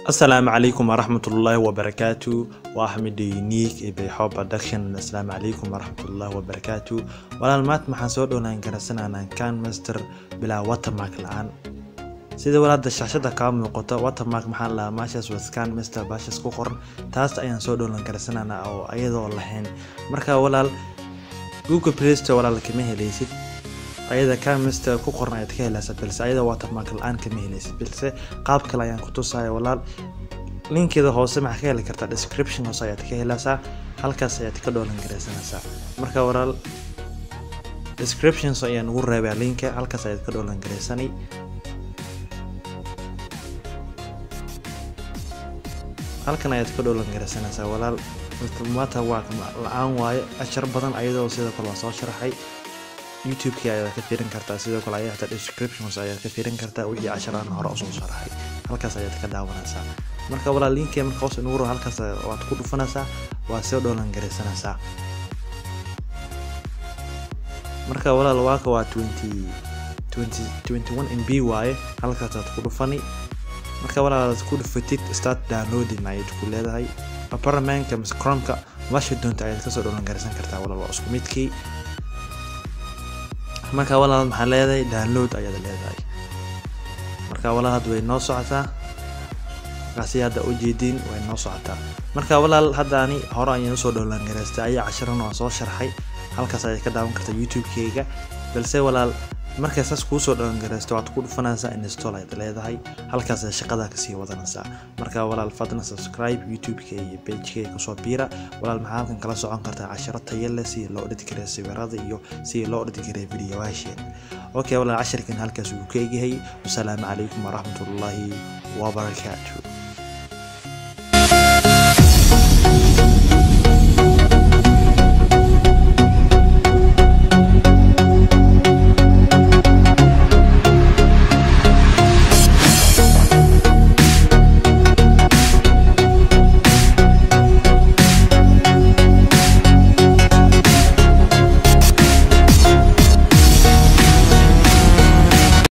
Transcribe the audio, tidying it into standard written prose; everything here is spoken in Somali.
Asalaamu calaykum waraxmatullaahi wabarakaatu. Waa Axmed Unique ee Bayxo Production. Asalaamu calaykum waraxmatullaahi wabarakaatu. Walaal, maanta maxaan soo download garaysanaynaa KineMaster bilaa watermark la-aan. Sida walaada shaashada kaa muuqato, watermark maxaa la maashaas waa KineMaster baashas ku qoran, taas ayaan soo download garaysanaynaa oo ayadoo lahayn. Marka walaal, Google Play Store walaal kama helaysid ayada KineMaster ku qoran ayaad ka helaysaa, balse ayada watermark la-aan kama helaysid. Balse qaab kale ayaan ku tusaya walaal. Linkeeda hoose maxaa ka heli kartaa? Description hoose ayaad ka helaysaa, halkaas ayaad ka download garaysanaysaa. Marka walaal, descriptions ayaan ugu reebaa linka, halkaas ayaad ka download garaysanay. Halkan ayaad ka download garaysanaysaa walaal. Watermark la-aan waaye. Cashar badan ayadoo sidoo kale waa soo sharaxay, YouTube-kii ayaad ka fiirin kartaa. Sidoo kale ayaa xitaa description hoose ayaad ka fiirin kartaa wixii casharaan hore usoo sharaxay, halkaas ayaad ka daawanaysaa. Marka walaal, linkii marka hoos inugu rabo, halkaas waad ku dhufanaysaa, waa soo download garaysanaysaa. Marka walaal, waaka waa 20 21 MB waaye. Halkaas aad ku dhufani. Marka walaal aad ku dhufatid, "Start downloading" ayaad ku leedahay. Opera-ka mise Chrome-ka meesha doonta ayaad kasoo download garaysan kartaa walaal, waa isku midkii. Marka walaal, maxaa leedahay? "Download" ayaad leedahay. Marka walaal, hadda way noo socotaa. Markaasi hadda ujeedin way noo socotaa. Marka walaal, hadda ani hore ayaan usoo download garaystay ayaa casharan waan soo sharxay, halkaas ayaad ka daawan kartaa YouTube-keyga. Balse walaal, markay saas kuusoo download garaysto, waad ku dhufanaysaa, "Install" ayaad leedahay, halkaas ayaad shaqada kasii wadanaysaa. Marka walaal, fadlan subscribe YouTube-ka iyo page-keyga kusoo biira. Walaal, maxaa halkan kala socon kartaa? Casharo tayo leh, si loo edit gareeyo sawirada iyo si loo edit gareeyo videoyaasheena. Okay walaal, casharkan halkaas uu ka egyahay. Wasalaamu calaykum waraxmatullaahi wabarakaatu.